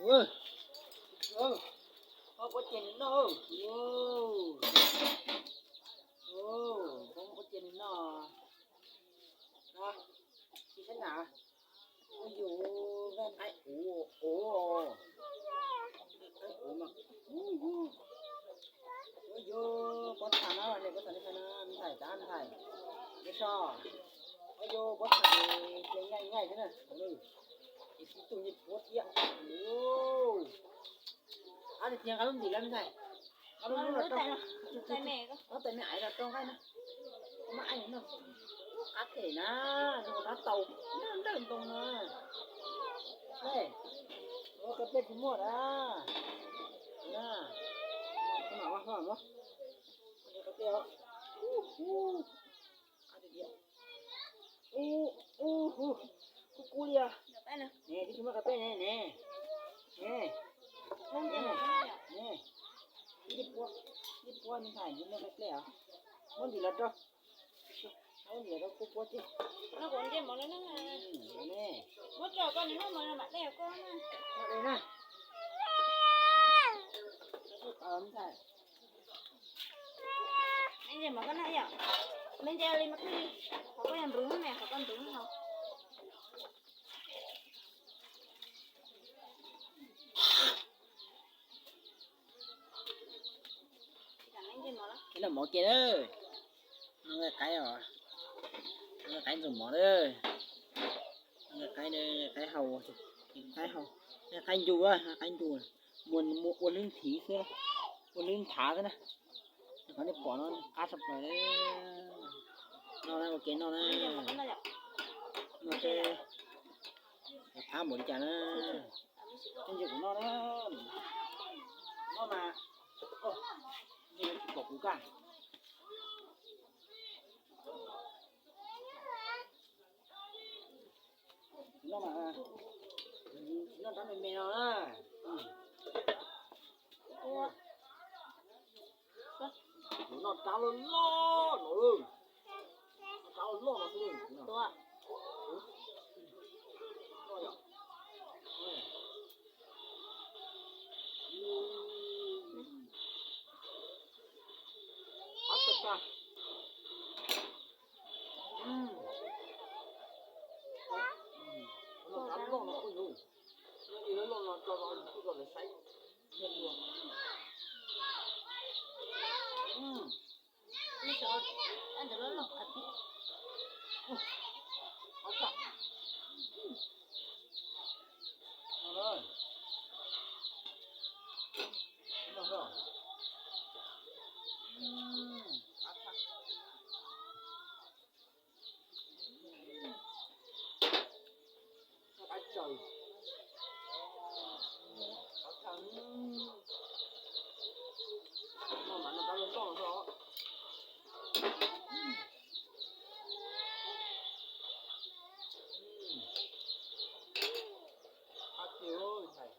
Ua, ua, koj puas ces nws noj? Ua, ua, koj puas ces nws noj? Tsis sab na. Ua yus, vaj qaib uv, uv, qaib uv mas, ua yus, ua yus, pob txha no, nej pob txha nej saib na, me ntxhais, cov me ntxhais, nej saib, ua yus, pob txha ces nqaij nqaij xwb na, ces tsis tu nyiaj puab thiab. Ab, tiag nqa lub ntim lawm me ntxhais, nqa lub lub los rau, tais me aiv los rau nqaij na. Mas ai no, qab them na, nws qab tau, nws nrawm ntoo na. Ua, koj pliaj tsis muaj na. Na, koj pliaj, ub, ub, ub, ub, kub kub li os. Ne, twb tsis muaj koj pliaj ne, ne, ne, ne, ib puab, ib puab me ntxhais, tsis muaj koj pliaj os. Muab ntim los rau, muab ntim los rau kub puab thiab. Muab tso koj nws noj mov mam dej koj na. Ntxhais, me ntses mov koj noj ib yam, me ntses li mas koj li, qhov koj yog nrug me, qhov koj nrug no. Ib los mov kiag na. No nqaij qaib os, nqaij qaib ntxuag mov na. Nqaij qaib, nqaij qaib hau, nqaij qaib hau, nqaij qaib ncu, nqaij qaib ncu, muaj, muaj ua hlwb nthiv xwb, ua hlwb nthav xwb na. Qhov nej pom no qab tshaj plaws li. Noj na, ua ke noj na. Noj seb qab npaum li cas na. Koj ntsia kuv noj na. Noj mas, nws tsis pom kuv kaj. Noj mas, noj rab me me no na. Kuv noj rab loj loj no, rab loj loj no xwb. Qab tag tag. Rab loj no, ua yus, ib lub loj no tso rau yus tuaj rau lawv saib. Qab tsaws. Qab tsaws. Noj mas noj rab loj loj xwb os. Qab tiag, ntxhais.